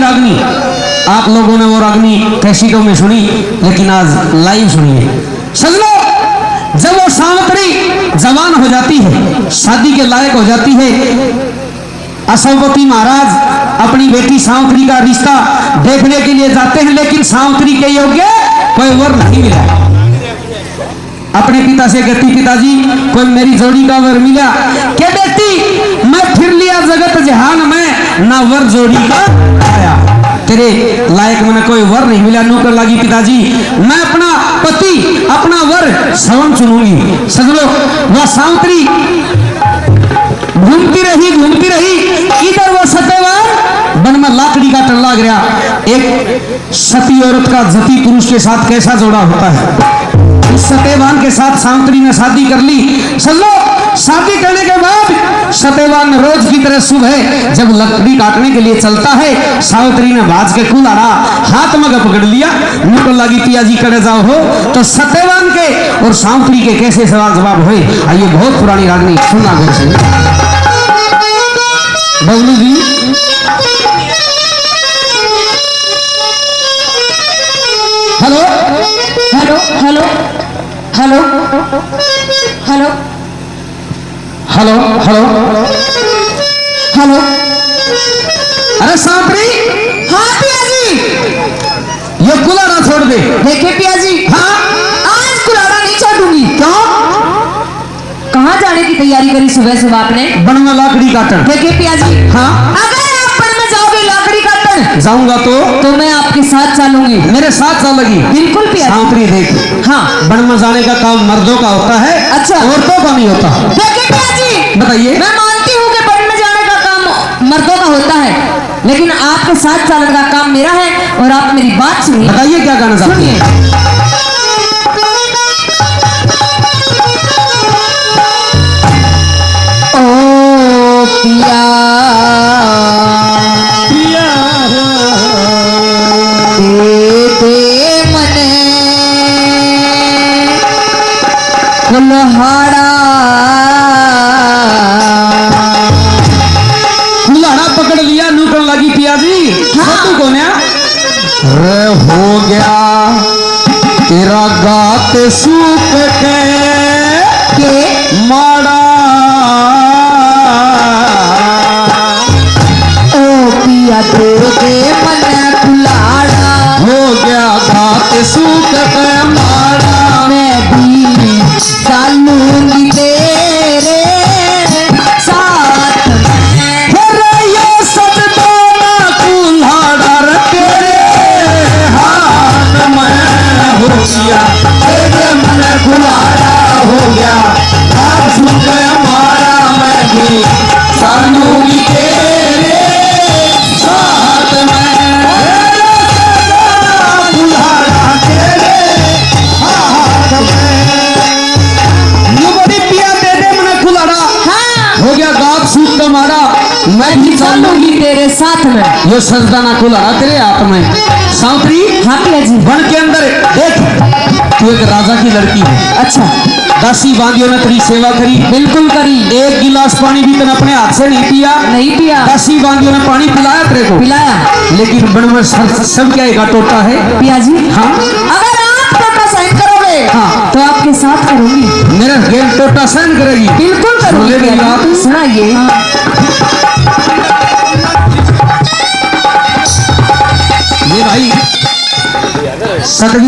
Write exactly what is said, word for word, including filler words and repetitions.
रागनी, आप लोगों ने वो रागनी कैसेटों में सुनी, लेकिन आज लाइव सुनिए। सजनो, जब वो सावित्री जवान हो जाती है, शादी के लायक हो जाती है, अश्वपति महाराज अपनी बेटी सावित्री का रिश्ता देखने के लिए जाते हैं, लेकिन सावित्री के योग्य कोई वर नहीं मिला। अपने पिता से कहती, "पिताजी, कोई मेरी जोड़ी का वर मिला?" क्या बेटी, मैं फिर लिया जगत जहान में, ना वर जोड़ी का आया। तेरे लायक मैंने कोई वर नहीं मिला। नौकर लागी, "पिताजी, मैं अपना पति, अपना वर सवन चुनूंगी।" सजनो, वह सावित्री घूमती रही, घूमती रही, इधर वो सत्यवान वन में लाकड़ी काटन लाग रहा। एक सती औरत का जती पुरुष के साथ कैसा जोड़ा होता है। उस सत्यवान के साथ सावित्री ने शादी कर ली। सुन लो, शादी करने के बाद सत्यवान रोज की तरह सुबह जब लकड़ी काटने के लिए चलता है, सावित्री ने भाज के कुल्हाड़ा हाथ में पकड़ लिया। न्यू तो लागी, "पिया जी कड़े जाओ हो।" तो सत्यवान के और सावित्री के कैसे सवाल जवाब हुए, आइए बहुत पुरानी रागनी सुनना गौर से। Bablu ji. Hello. Hello, hello, hello, hello. Hello, hello. Hello. अरे सावित्री। हाँ पिया जी। ये कुल्हाड़ा छोड़ दे। देखे पिया जी। हाँ। आज कुल्हाड़ा नहीं छोड़ूंगी। क्यों? कहाँ जाने की तैयारी करी सुबह सुबह आपने? बन में लाकड़ी काटन। देखे पिया जी। हाँ। अगर आप बन में जाओगे लाकड़ी काटन, जाऊंगा तो? तो मैं आपके साथ चलूंगी। मेरे साथ चलेगी? बिल्कुल पिया जी। सावित्री देख। हाँ। बन में जाने का काम मर्दों का होता है, अच्छा। औरतों का नहीं होता। देखे पिया जी। बताइए। मैं मानती हूँ कि बन में जाने का काम मर्दों का होता है, लेकिन आपके साथ चलने का काम मेरा है और आप मेरी बात सुनिए। बताइए क्या गाना चाहती हैं? सुनिए। ओ पिया, पिया। दे दे मने कुल्हाड़ा। कुल्हाड़ा पकड़ लिया, नूकण लागी पिया जी। हाँ। सत्तू कोन्या। रे हो गया तेरा गात सूख के, के? माड़ा। ओ पिया दे दे मने कुल्हाड़ा। हो गया गात सूख के माड़ा। मैं भी चालूंगी तेरे साथ में। अरे ये सजदाना कुल्हाड़ा रे तेरे हाथ में हो गया, तेरे मन कुल्हाड़ा हो गया। आज सुन के मारा मैं भी चालूंगी तेरे साथ में। अरे सजदाना कुल्हाड़ा तेरे हाथ में। न्यू बड़ी पिया दे दे मने कुल्हाड़ा। हाँ। हो गया गात सूख के माड़ा, मैं भी चालूंगी तेरे साथ में। यो सजदाना कुल्हाड़ा तेरे हाथ में। सावित्री। हाँ पिया जी। बन के अंदर देख, तू एक राजा की लड़की है। अच्छा। दासी बांदियों ने तेरी सेवा करी। बिल्कुल करी। एक गिलास पानी भी तने अपने हाथ से नहीं पिया। नहीं पिया। दासी बांदियों ने पानी पिलाया तेरे को। पिलाया। लेकिन बन में सब, सब क्या एक टोटा है। पिया जी। हाँ। अगर आप टोटा सहन करोगे, हाँ। तो आपके साथ करूंगी। मेरा गेम टोटा सहन करेगी। बिल्कुल करूंगी सुन ले मेरी पिया जी। बात। सुनाइए। ये भाई, सतवीर